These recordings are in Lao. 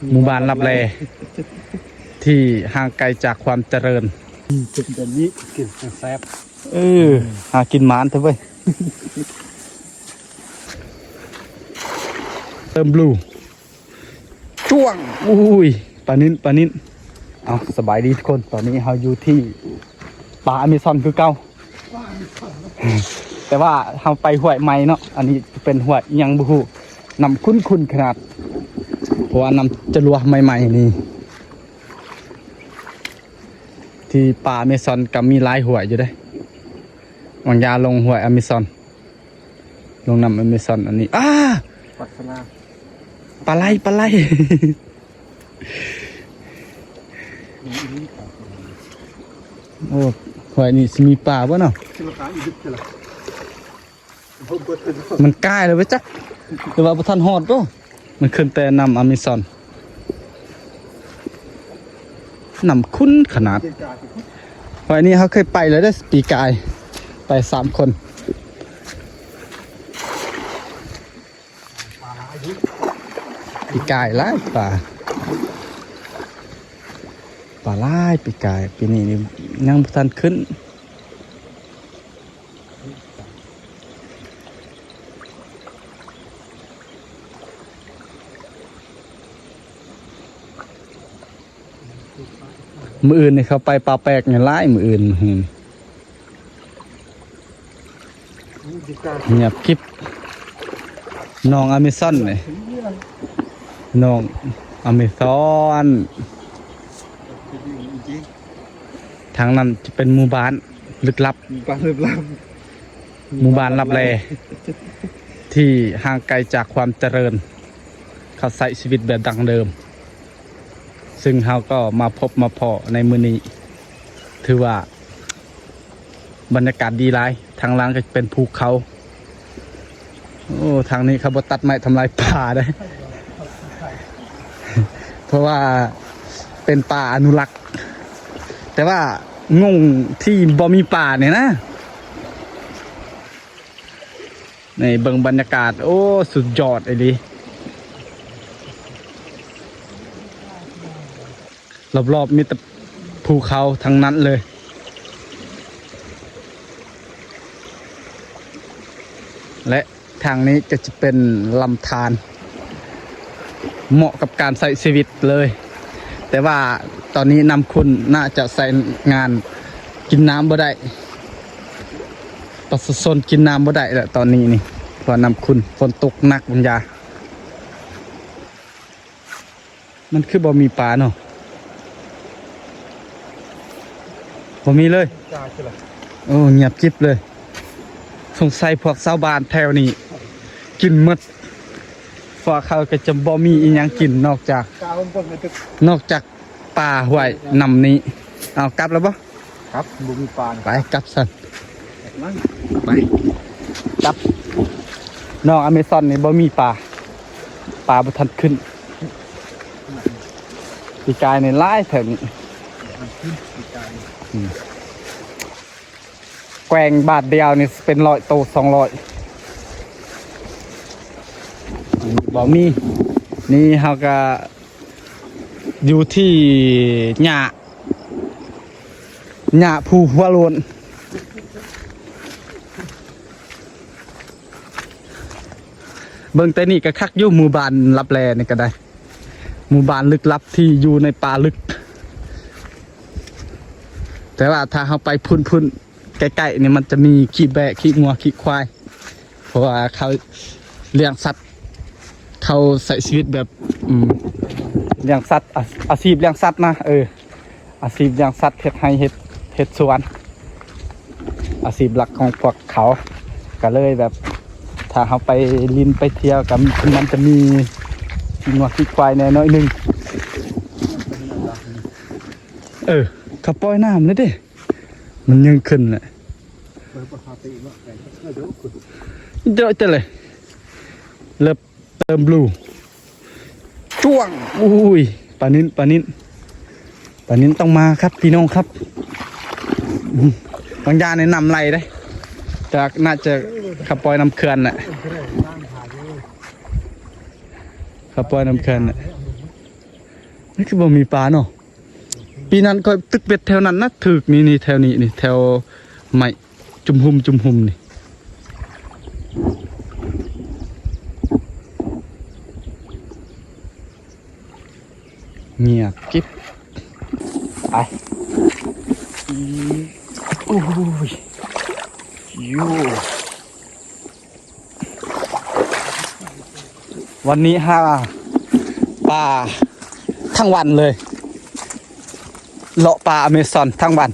ໝູ່ບ້ານລັບແລ ທີ່ຫ່າງໄກຈາກຄວາມຈະເລີນ. ອືມ ເປັນແບບນີ້ກິນແຊບ. ເອີ ຫາກິນໝານແທ້ເວີ້ຍ. ເຕີມບລູ ຈ້ວງ. ອຸ້ຍ ປານິນ ປານິນ. ເອົາ ສະບາຍດີທຸກຄົນ, ຕອນນີ້ເຮົາຢູ່ທີ່ປ່າອາເມຊອນຄືເກົ່າ. ແຕ່ວ່າເຮົາໄປຫ້ວຍໃໝ່ເນາະ, ອັນນີ້ເປັນຫ້ວຍຫຍັງບໍ່ຮູ້, ນ້ຳຂຸ້ນໆຂະໜາດ ເພາະວ່ານ້ຳຈະຫຼວກໃໝ່ໆນີ້. ທີ່ປ່າອາເມຊອນກໍມີຫຼາຍຫ້ວຍຢູ່ເດ້, ຫວ່າງຢາລົງຫ້ວຍອາເມຊອນ, ລົງນ້ຳອາເມຊອນ. ອັນນີ້ ອ້າ ປັດສະລາ ປາໄຫຼ ປາໄຫຼ. ໂອ້ ຫ້ວຍນີ້ຊິມີປາບໍ່ເນາະ? ມັນກາຍແລ້ວເວີ້ຍຈັກ ຫຼືວ່າບໍ່ທັນຮອດບໍ່? ມັນຂຶ້ນແຕ່ນ້ຳອາເມຊອນ, ນ້ຳຂຸ້ນຂະໜາດ. ຫ້ວຍນີ້ເຮົາເຄີຍໄປແລ້ວເດ້ ປີກາຍ, ໄປສາມຄົນ. ປີກາຍຫຼາຍປາ, ປາຫຼາຍປີກາຍ, ປີນີ້ນີ້ຍັງບໍ່ທັນຂຶ້ນ. ມື້ອື່ນນີ້ເຂົາໄປປ່າແປກນີ້ຫຼາຍ, ມື້ອື່ນ ມື້ອື່ນ. ງຽບກິບ. ໜອງອາເມຊອນນີ້, ໜອງອາເມຊອນ. ທາງນັ້ນຈະເປັນໝູ່ບ້ານລຶກລັບ, ໝູ່ບ້ານລຶກລັບ, ໝູ່ບ້ານລັບແລ ທີ່ຫ່າງໄກຈາກຄວາມຈະເລີນ, ເຂົາໃຊ້ຊີວິດແບບດັ້ງເດີມ. ຊຶ່ງເຮົາກໍມາພົບມາພໍ້ໃນມື້ນີ້, ຖືວ່າບັນຍາກາດດີຫຼາຍ. ທາງຫຼັງກໍເປັນພູເຂົາ. ໂອ້ ທາງນີ້ເຂົາບໍ່ຕັດໄມ້ທຳລາຍປ່າເດ້, ເພາະວ່າເປັນປ່າອະນຸລັກ. ແຕ່ວ່າງົງທີ່ບໍ່ມີປ່ານີ້ນະ. ນີ້ເບິ່ງບັນຍາກາດ, ໂອ້ ສຸດຍອດອີ່ຫຼີ, ລອບໆມີແຕ່ພູເຂົາທັງນັ້ນເລີຍ. ແລະ ທາງນີ້ກໍຈະເປັນລຳທານ ເໝາະກັບການໃຊ້ຊີວິດເລີຍ. ແຕ່ວ່າຕອນນີ້ນ້ຳຂຸ້ນ ໜ້າຈະໃຊ້ງານກິນນ້ຳບໍ່ໄດ້, ປະຊາຊົນກິນນ້ຳບໍ່ໄດ້ແລ້ວຕອນນີ້ນີ້, ເພາະວ່ານ້ຳຂຸ້ນ, ຝົນຕົກໜັກບັນຍາ. ມັນຄືບໍ່ມີປາເນາະ? ບໍ່ມີເລີຍ. ໂອ້ ງຽບກິບເລີຍ. ສົງໄສພວກຊາວບ້ານແຖວນີ້ກິນໝົດ, ເພາະວ່າເຂົາກໍຈະບໍ່ມີອີ່ຫຍັງກິນນອກຈາກ, ນອກຈາກປາຫ້ວຍນ້ຳນີ້. ເອົາ ກັບແລ້ວບໍ່? ຄັບ ບໍ່ມີປາ. ໄປ ກັບຊັ້ນ. ໄປ ກັບ. ໜອງອາເມຊອນນີ້ບໍ່ມີປາ, ປາບໍ່ທັນຂຶ້ນ. ປີກາຍນີ້ຫຼາຍແຖວນີ້. ອືມ. ແກວ່ງບາດດຽວນີ້ເປັນຮ້ອຍໂຕ ສອງຮ້ອຍ. ອັນນີ້ບໍ່ມີ. ນີ້ເຮົາກໍຢູ່ທີ່ຫຍ້າ ຫຍ້າພູຫົວໂລ້ນ. ເບິ່ງແຕ່ນີ້ກໍຄັກຢູ່, ໝູ່ບ້ານລັບແລນີ້ກໍໄດ້, ໝູ່ບ້ານລຶກລັບທີ່ຢູ່ໃນປ່າລຶກ. ແຕ່ວ່າຖ້າເຮົາໄປພຸ້ນໆ ໃກ້ໆນີ້ ມັນຈະມີຂີ້ແບ້ ຂີ້ງົວ ຂີ້ຄວາຍ. ເພາະວ່າເຂົາລ້ຽງສັດ, ເຂົາໃຊ້ຊີວິດແບບ ອືມ ລ້ຽງສັດ, ອາ ອາຊີບລ້ຽງສັດນະ. ເອີ ອາຊີບລ້ຽງສັດ, ເຮັດໄຮ່ ເຮັດ ເຮັດສວນ, ອາຊີບຫຼັກຂອງພວກເຂົາ. ກໍເລີຍແບບ ຖ້າເຮົາໄປຫຼິ້ນໄປທ່ຽວກໍ ມັນຈະມີຂີ້ງົວຂີ້ຄວາຍແດ່ໜ້ອຍໜຶ່ງ. ເອີ ເຂົາປ່ອຍນ້ຳແລ້ວເດ້, ມັນຍັງຂຶ້ນແຫຼະ. ເດີ ເດີເລີຍ ເລີ່ມເຕີມບລູ ຈ້ວງ. ອຸ້ຍ ປານິນ ປານິນ ປານິນຕ້ອງມາຄັບ ພີ່ນ້ອງຄັບ. ບາງຢ່າງໃນນ້ຳໄຫຼເດ້, ຈາກ ໜ້າຈະຂັບປ່ອຍນ້ຳເຂື່ອນແຫຼະ, ຂັບປ່ອຍນ້ຳເຂື່ອນແຫຼະ. ນີ້ຄືບໍ່ມີປາເນາະ. ປີນັ້ນຂ້ອຍຕຶກເບັດແຖວນັ້ນນະ ຖືກນີ້ ນີ້ແຖວນີ້ນີ້ ແຖວໄມ້ຈຸ່ມຫຸ່ມຈຸ່ມຫຸ່ມນີ້. ງຽບກິບ. ໄປ. ໂອ້ຍ ຢູ່. ວັນນີ້ຫາປາທັງວັນເລີຍ ເລາະປ່າອາເມຊອນທັງວັນ.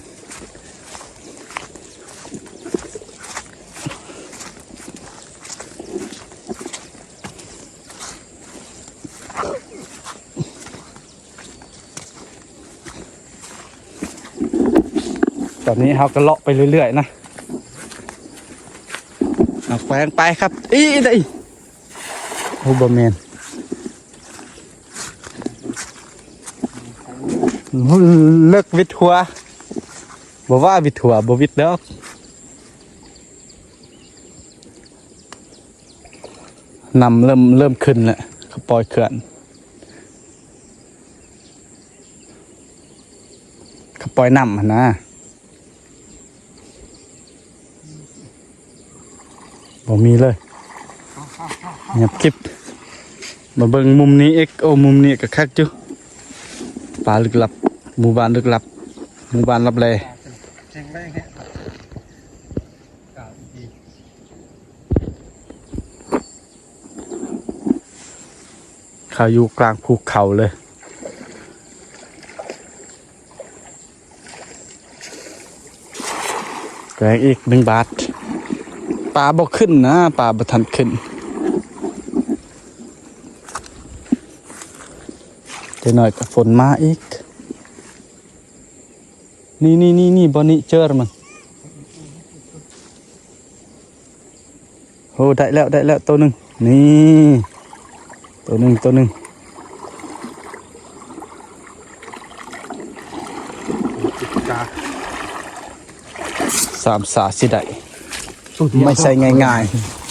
ຕອນນີ້ເຮົາກໍເລາະໄປເລື້ອຍໆນະ ເອົາແຂວງໄປຄັບ ອີ ອີ ອີ. ໂອ້ ບໍ່ແມ່ນ ເລິກວິດຫົວ ບໍ່ວ່າວິດຫົວ ບໍ່ວິດດອກ. ນ້ຳເລີ່ມ ເລີ່ມຂຶ້ນແລ້ວ ເຂົາປ່ອຍເຂື່ອນ ເຂົາປ່ອຍນ້ຳຫັ້ນນະ. ບໍ່ມີເລີຍ ງຽບກິບ. ມາເບິ່ງມຸມນີ້ອີກ ໂອ້ ມຸມນີ້ກໍຄັກຢູ່ ປ່າລຶກລັບ ໝູ່ບ້ານລຶກລັບ ໝູ່ບ້ານລັບແລ. ເຂົາຢູ່ກາງພູເຂົາເລີຍ. ແກງອີກໜຶ່ງບາດ. ປາບໍ່ຂຶ້ນນະ ປາບໍ່ທັນຂຶ້ນ. ຈັກໜ້ອຍກໍຝົນມາອີກ. ນີ້ ນີ້ ນີ້ ນີ້ ບ່ອນນີ້ເຈີມັນ. ໂອ້ ໄດ້ແລ້ວ ໄດ້ແລ້ວໂຕໜຶ່ງ. ນີ້ ໂຕໜຶ່ງ ໂຕໜຶ່ງ. ສາມສາຊິໄດ້ ໄມ່ໃຊ່ງ່າຍ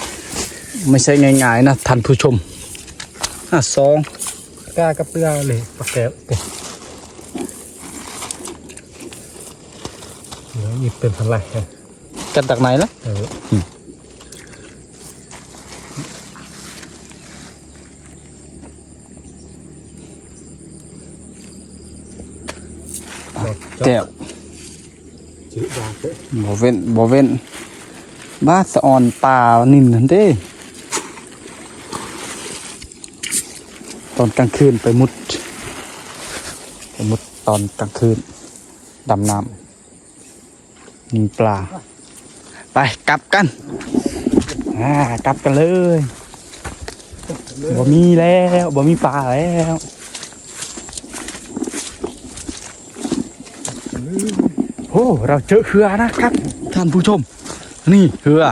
ໆ ໄມ່ໃຊ່ງ່າຍໆນະທ່ານຜູ້ຊົມ. ຫ້າສອງ ກາກັບເຮືອເລີຍ ປາແກ້ວ ເອີ ອີກເປັນເທົ່າໃດ ກັນຕັກໃນລະ ເອີ ແກ້ວ ບໍ່ເວັ້ນ ບໍ່ເວັ້ນ. ບາດສະອອນປານິນຫັ້ນເດ້ ຕອນກາງຄືນໄປມຸດ ໄປມຸດຕອນກາງຄືນ ດຳນ້ຳຍິງປາ. ໄປ ກັບກັນ ອ່າ ກັບກັນເລີຍ. ບໍ່ມີແລ້ວ ບໍ່ມີປາແລ້ວ. ໂອ້ ເຮົາເຈີເຮືອນະຄັບທ່ານຜູ້ຊົມ. ນີ້ເຮືອ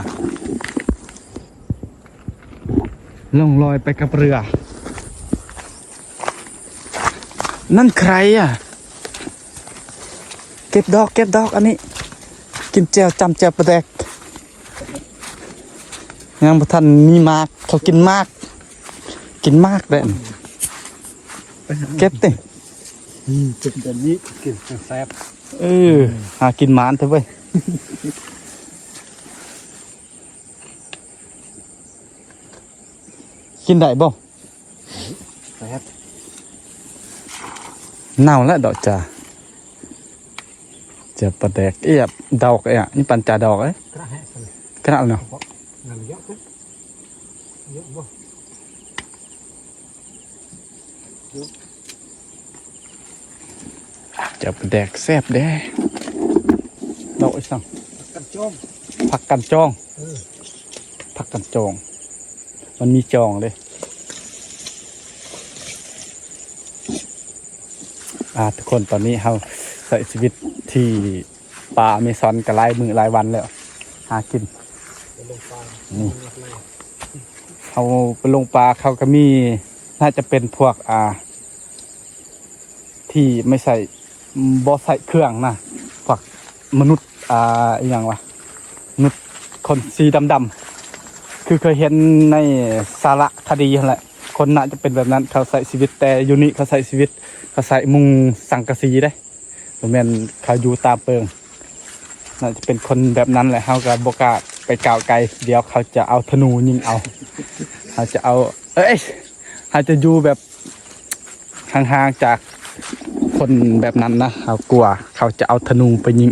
ລ່ອງລອຍໄປກັບເຮືອ. ນັ້ນໃຄອະ? ເກັບດອກ ເກັບດອກ ອັນນີ້ ກິນແຈ່ວ ຈ້ຳແຈ່ວປາແດກ. ຍັງບໍ່ທັນມີໝາກ ເຂົາກິນໝາກ ກິນໝາກເດ້. ເກັບຕິ ອືມ ເກັບແບບນີ້ກິນແຊບ. ເອີ ຫາກິນໝານແທ້ເວີ້ຍ. ກິນໄດ້ບໍ່? ແຊບ. ເນົ່າແລ້ວດອກຈາ ຈາປາແດກ. ເອຍ ດອກເອຍ ນີ້ປັນຈາດອກເອີຍ. ກະແຫະ ກະເນົ່າເນາະ. ເຈົ້າປາແດກແຊບເດ້. ດອກອີ່ສັງ? ຜັກກັນຈອງ. ເອີ ຜັກກັນຈອງ ມັນມີຈອງເດ້. ອ່າ ທຸກຄົນ ຕອນນີ້ເຮົາໃຊ້ຊີວິດທີ່ ປາອາເມຊອນກໍຫຼາຍມື້ຫຼາຍວັນແລ້ວ ຫາກິນ. ໄປລົງປາ ນີ້ ເຮົາໄປລົງປາ ເຂົາກໍມີ ໜ້າຈະເປັນພວກ ອ່າ ທີ່ໄມ່ໃຊ້ ບໍ່ໃຊ້ເຄື່ອງນະ ພວກມະນຸດ ອ່າ ອີ່ຫຍັງວະ ມະນຸດຄົນສີດຳໆ ຄືເຄີຍເຫັນໃນສາລະຄະດີຫັ້ນແຫຼະ. ຄົນໜ້າຈະເປັນແບບນັ້ນ ເຂົາໃຊ້ຊີວິດ ແຕ່ຢູ່ນີ້ເຂົາໃຊ້ຊີວິດ ເຂົາໃຊ້ມຸງສັງກະສີເດ້ ບໍ່ແມ່ນເຂົາຢູ່ຕາມເປິງ. ໜ້າຈະເປັນຄົນແບບນັ້ນແຫຼະ ເຮົາກໍບໍ່ກ້າໄປກ້າວໄກ ດຽວເຂົາຈະເອົາທະນູຍິງເອົາ. ເຮົາຈະເອົາ ເອີຍ ເຮົາຈະຢູ່ແບບຫ່າງໆຈາກຄົນແບບນັ້ນນະ ເຮົາກົວເຂົາຈະເອົາທະນູໄປຍິງ.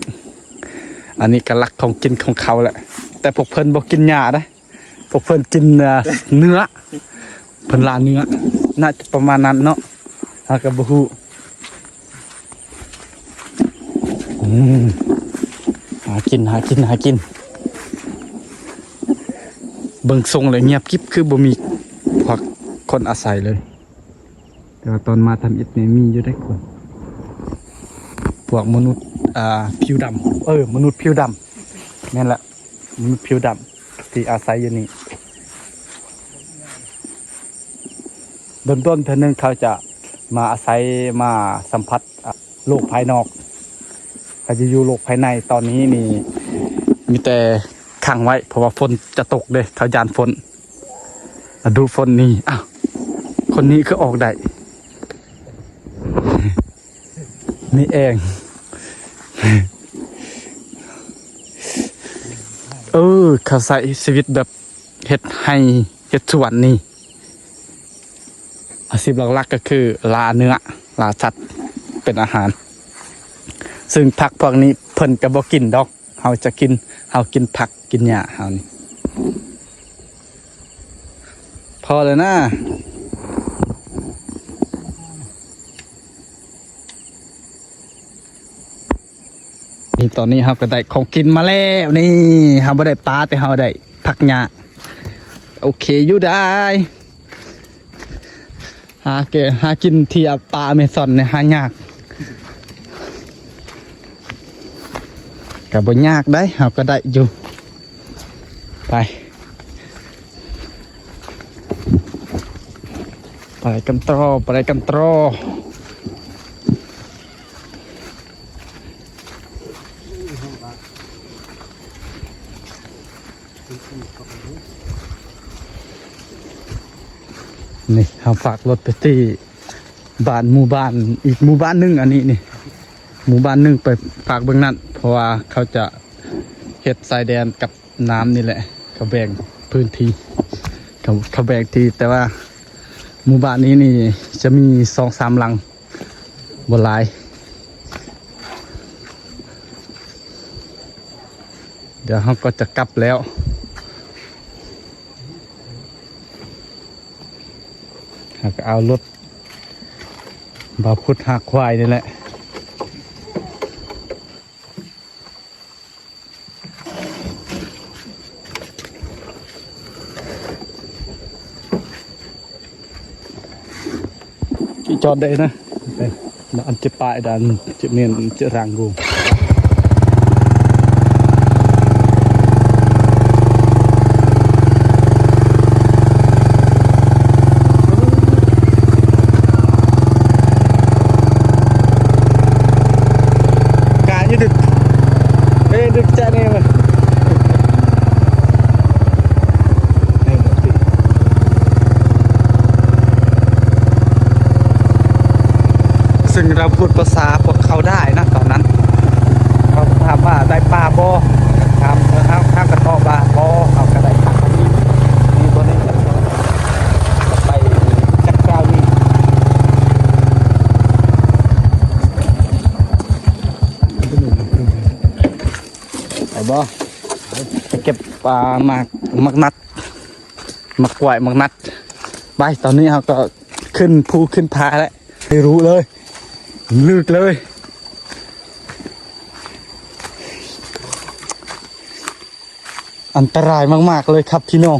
ອັນນີ້ກໍລັກຂອງກິນຂອງເຂົາແຫຼະ ແຕ່ພວກເພິ່ນບໍ່ກິນຫຍ້າເດ້. ພວກເພິ່ນກິນ ເອີ ເນື້ອ ເພິ່ນລ່າເນື້ອ ໜ້າຈະປະມານນັ້ນເນາະ ເຮົາກໍບໍ່ຮູ້. ອືມ ຫາກິນ ຫາກິນ ຫາກິນ. ເບິ່ງຊົງແລ້ວງຽບກິບ ຄືບໍ່ມີພວກຄົນອາໄສເລີຍ. ແຕ່ວ່າຕອນມາທຳອິດນີ້ມີຢູ່ເດ້ຄົນ ພວກມະນຸດ ອ່າ ຜິວດຳ ເອີ ມະນຸດຜິວດຳ ແມ່ນລະ ມະນຸດຜິວດຳທີ່ອາໄສຢູ່ນີ້. ດົນໆເທື່ອໜຶ່ງເຂົາຈະມາອາໄສ ມາສຳຜັດ ອ່າ ໂລກພາຍນອກ ເຂົາຈະຢູ່ໂລກພາຍໃນ. ຕອນນີ້ນີ້ມີແຕ່ຂັງໄວ້ ເພາະວ່າຝົນຈະຕົກເດ້ ເຂົາຢ້ານຝົນ. ລະດູຝົນນີ້ ອ້າວ ຄົນນີ້ຄືອອກໄດ້ ມີແອງ. ເອີ ເຂົາໃຊ້ຊີວິດແບບເຮັດໄຮ່ເຮັດສວນນີ້ ອາຊີບຫຼັກໆກໍຄືລ່າເນື້ອ ລ່າສັດເປັນອາຫານ. ຊຶ່ງຜັກພວກນີ້ເພິ່ນກໍບໍ່ກິນດອກ ເຮົາຈະກິນ ເຮົາກິນຜັກກິນຫຍ້າເຮົານີ້. ພໍແລ້ວນະ ນີ້ ຕອນນີ້ເຮົາກໍໄດ້ຂອງກິນມາແລ້ວນີ້ ເຮົາບໍ່ໄດ້ປາ ແຕ່ເຮົາໄດ້ຜັກຫຍ້າ. ໂອເຄຢູ່ໄດ້ ຫາເກ ຫາກິນທີ່ປ່າອາເມຊອນນີ້ຫາຍາກ ກໍບໍ່ຍາກໄດ໋ ເຮົາກໍໄດ້ຢູ່. ໄປ ໄປກັນຕໍ່ ໄປກັນຕໍ່. ນີ້ ເຮົາຝາກລົດໄປທີ່ບ້ານ ໝູ່ບ້ານ ອີກໝູ່ບ້ານໜຶ່ງ. ອັນນີ້ນີ້ ໝູ່ບ້ານໜຶ່ງໄປຝາກເບິ່ງນັ້ນ ເພາະວ່າເຂົາຈະເຮັດຊາຍແດນກັບ ນ້ຳນີ້ແຫຼະ ເຂົາແບ່ງພື້ນທີ່ ເຂົາ ເຂົາແບ່ງທີ່ ແຕ່ວ່າໝູ່ບ້ານນີ້ນີ້ຈະມີສອງສາມຫຼັງ ບໍ່ຫຼາຍ. ດຽວເຮົາກໍຈະກັບແລ້ວ ເຮົາກໍເອົາລົດບ່າວພຸດຫາຄວາຍນີ້ແຫຼະ. ຈອດໄດ້ນະ ອັນເຈັບປາຍດານເຈັບເນນເຈະຣາງກູ. ການຢູ່ດຶກ ເອີ ດຶກຈະນີ້ ຊຶ່ງເຮົາພູດພາສາພວກເຂົາໄດ້ນະຕອນນັ້ນ. ເຂົາຖາມວ່າໄດ້ປາບໍ່? ຖາມ ເຮົາ ເຮົາກໍຕອບວ່າບໍ່ ເຮົາກໍໄດ້ປານີ້ ນີ້ບໍ່ໄດ້ ໄປຈັກຄາວນີ້ ໄປບໍ່? ໄປເກັບປາ ໝາກ ໝາກນັດ ໝາກກ້ວຍ ໝາກນັດ. ໄປ ຕອນນີ້ເຮົາກໍຂຶ້ນພູຂຶ້ນຜາແລ້ວ ໄປລຸເລີຍ ລຶກເລີຍ. ອັນຕະລາຍມາກໆເລີຍຄັບພີ່ນ້ອງ.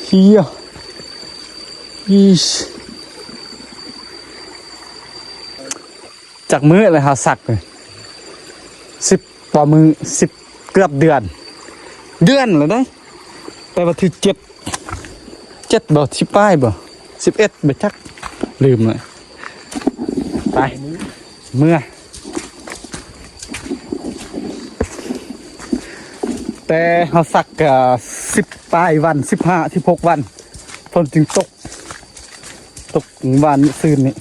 ເຮີ້ຍ ອີ ຈັກມື້ແລ້ວເຮົາສັກນີ້? ສິບກວ່າມື້ ສິບ ເກືອບເດືອນ ເດືອນແລ້ວເດ້. ແຕ່ວ່າທີເຈັດ ເຈັດບໍ່ ສິບປາຍບໍ່ ສິບເອັດບໍ່ຈັກ ລືມແລ້ວ. ໄປ ເມືອ ແຕ່ເຮົາສັກກະສິບປາຍວັນ ສິບຫ້າ ສິບຫົກວັນ ຝົນຈຶ່ງຕົກ. ວານມື້ຊືນນີ້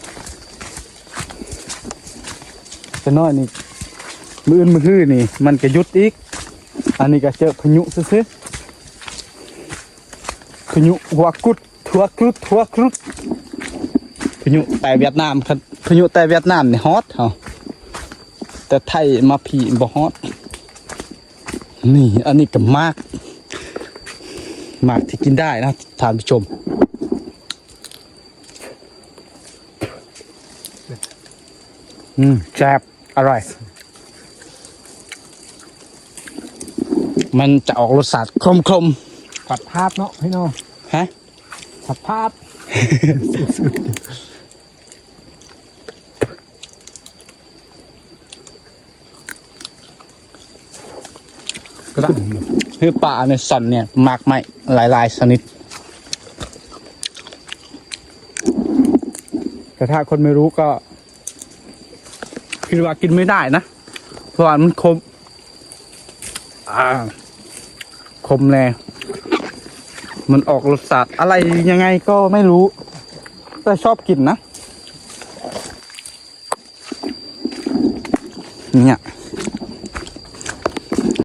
ຈະນ້ອຍນີ້ ມື້ອື່ນມື້ຮືນີ້ ມັນກະຢຸດອີກ. ອັນນີ້ກະເຈີພະຍຸຊື່ໆ ພະຍຸຫົວກຸດ ຫົວກຸດ ຫົວກຸດ ພະຍຸແຕ່ຫວຽດນາມ ພະຍຸແຕ່ຫວຽດນາມນີ້ຮອດເຮົາ ແຕ່ໄທມາພີ້ບໍ່ຮອດ. ນີ້ ອັນນີ້ກະໝາກ ໝາກທີ່ກິນໄດ້ນະທ່ານຜູ້ຊົມ. ອືມ ແຊບ ອະຮ່ອຍ ມັນຈະອອກລົດຊາດຂົມໆ ຜັດພາດເນາະພີ່ນ້ອງ. ຮະ? ຜັດພາດ. ຄືປາອາເມຊອນນີ້ ໝາກໄມ້ຫຼາຍໆຊະນິດ ແຕ່ຖ້າຄົນໄມ່ຮູ້ກໍຄິດວ່າກິນໄມ່ໄດ້ນະ ເພາະວ່າມັນຂົມ ອ່າ ຂົມແນ່ ມັນອອກລົດຊາດອະໄລຍັງໄງກໍໄມ່ຮູ້ ແຕ່ຊອບກິນນະ. ເນີ້ຍ